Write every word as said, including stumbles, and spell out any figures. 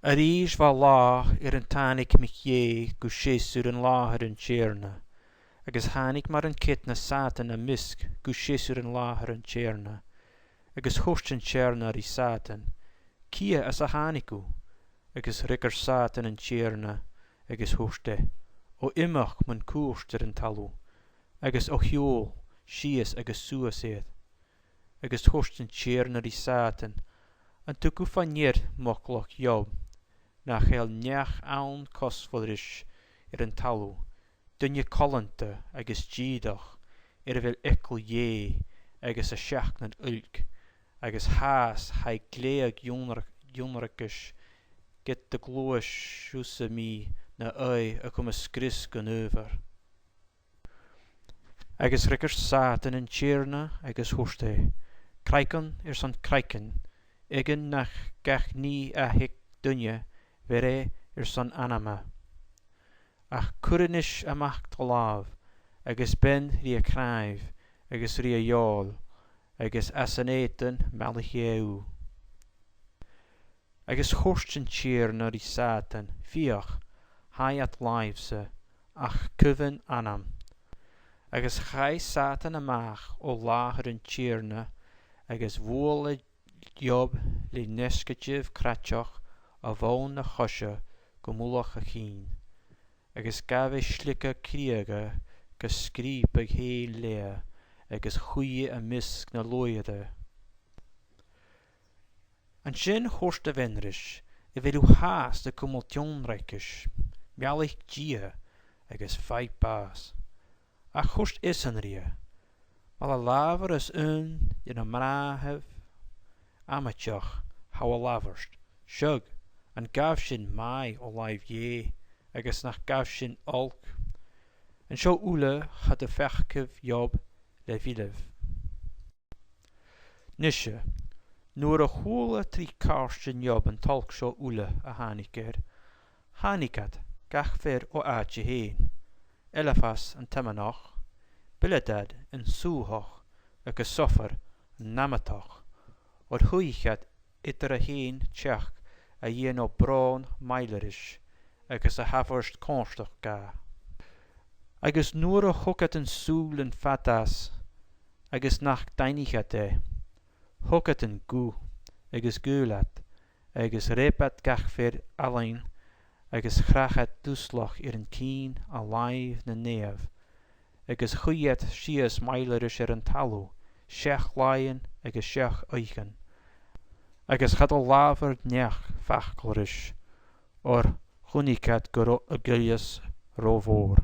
A-rithist bha là air an tàinig Mic Dhè gu seasamh an làthair an Tighearna, agus thàinig mar an ceudna Sàtan am measg gu seasamh an làthair an Tighearna, agus thuirt an Tighearna ri Sàtan, Cia as a thàinig thu? Agus fhreagair Sàtan an Tighearna, agus thuirt e, O imeachd mun cuairt air an talamh, agus o shiubhal sìos agus suas air. Agus thuirt an Tighearna ri Sàtan, An tuig thu fa-near m' eaglach Iob, nach eil neach ann cosmhail ris air an talamh, duine coileanta agus dìreach, air a bheil eagal Dhè agus a seachnadh uilc, agus fhathast tha e glèidheadh ionra-, ionracais ged do ghluais thusa mi na aghaidh a chumas greas gun adhbhar? Agus fhreagair Sàtan an Tighearna agus thuirt e, Craiceann airson craiceann, eadhon nach gach nì a th' aig duine bheir e airson anama. Ach cuir a-nis a-mach do làmh, agus bean ri a chnàimh agus ri a fheòil, agus às an eudan meallaich e thu. Agus thuirt an Tighearna ri Sàtan, Feuch, tha iad làimhse, ach cuimhn' annam. Agus chaidh Sàtan a-mach o làthair an Tighearna, agus bhuail e Iob le neasgaidheamh craiteach o bhonn a choise gu mullach a chinn, agus ghabh e slige-crìoga gu sgrìobadh fhèin leatha, agus shuidh e am measg na luaithre. An sin thuirt a bhean ris, A bheil thu fhathast a' cumail t' ionracais? Meallaich Dia agus faigh bàs. Ach thuirt esan rithe, Mura labhras aon de na mnathan amaideach tha thu a' labhairt, seadh, an gabh sin math o làimh Dhè, agus nach gabh sin olc? An seo uile cha do pheacaich Iob le bhilleibh. Nise, nuair a chuala trì càirdean Iob an t-olc seo uile a thàinig air, thàinig iad gach fear o àite fhèin, Eliphas an Temanach, Bildad an Shuhach, agus Sophar an Naamathach, oir shuidhich iad eadar iad fhèin teachd a dhèanamh bròn maille ris, agus a thabhairt comhfhurtachd dha. Agus nuair a thog iad an sùilean fad às, agus nach daingich iad e, thog iad an guth, agus dh'uail iad, agus reub iad gach fear fhallain, agus chrath iad duslach air an cinn an làimh nan nèamh, agus shuidh iad sìos maille ris air an talamh, seachd làithean agus seachd oidhcheannan. Agus cha do labhair neach facal ris, oir chunnaic iad gu robh a ghailleas ro mhòr.